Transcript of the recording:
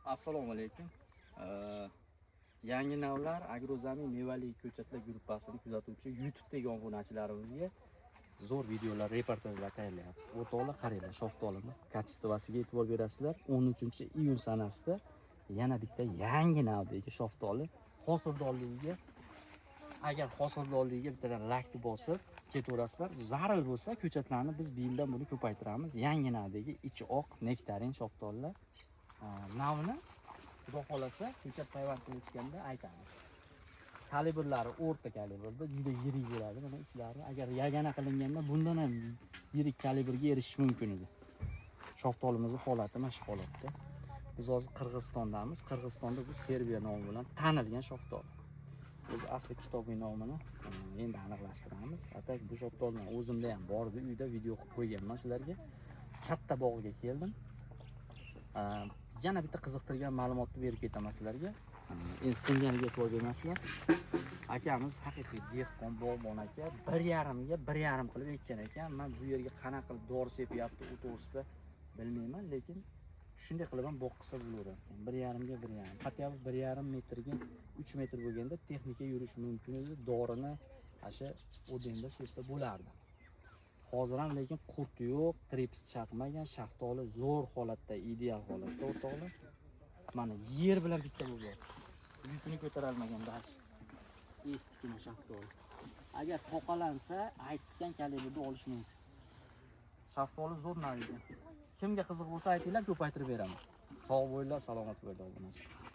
Assalomu alaykum. Yangi navlar Agrozamin mevali ko'chatlar gruppasini kuzatuvchi YouTube'dagi obunachilarimizga zo'r videolar, reportajlar tayyorlayapmiz. O'rtoqlar, qaranglar, shaftolini качество siga e'tibor berasizlar. 13-iyun sanasida yana bitta yangi navdagi shaftoli hosildorligiga, agar hosildorligiga bittadan laykni bosib ketaverasizlar. Zaril bo'lsa, ko'chatlarni biz bu yildan buni ko'paytiramiz. Yangi navdagi ichi oq nektarin shaftolilar. Navni xudo xohlasa ko'chat payvand qilishganda aytamiz. Kalibrlari o'rta kalibrda, juda yirik bo'ladi mana ichlari. Agar yagana qilinganda bundan ham yirik kalibrga erishish mumkin edi. Shaftolimizni holati mana shu holatda. Biz hozir Qirg'izistondamiz. Qirg'izistonda bu Serbiya nomi bilan tanilgan shaftoli. O'zi asli kitobiy nomini endi aniqlashtiramiz. А так bu shaftolni o'zimda ham bor edi, uyda video qilib qo'yganman sizlarga. Katta bog'ga keldim. Yana bitta qiziqtirgan ma'lumotni berib ketaman sizlarga. Endi singaniga e'tibor bermasizlar. Akamiz haqiqiy dehqon, bog'bon aka 1,5ga 1,5 qilib ekkan ekan. Man bu yerga qanaqa qilib dori sepyapti, u to'g'risida bilmayman, lekin shunday qilib ham bog' qilsa bo'laverar ekan. 1,5ga 1,5. Хотя бы 1,5 metrga 3 metr bo'lganda texnika yurishi mumkin edi. Dorini o'sha o'denda sepsa bo'lardi. Hozir ham lekin qurt yo'q, trips chaqmagan, shaftoli zo'r holatda, ideal holatda, o'rtoqlar. Mana yer bilan bitta bo'lib yotibdi. Yukini ko'tarolmagan даже. Eskigina shaftoli. Agar toqalansa, aytgan kalibrda olish mumkin. Shaftoli zo'r nav ekan. Kimga qiziq bo'lsa aytinglar, ko'paytirib beraman. Sog' bo'linglar, salomat bo'linglar, obunachilar.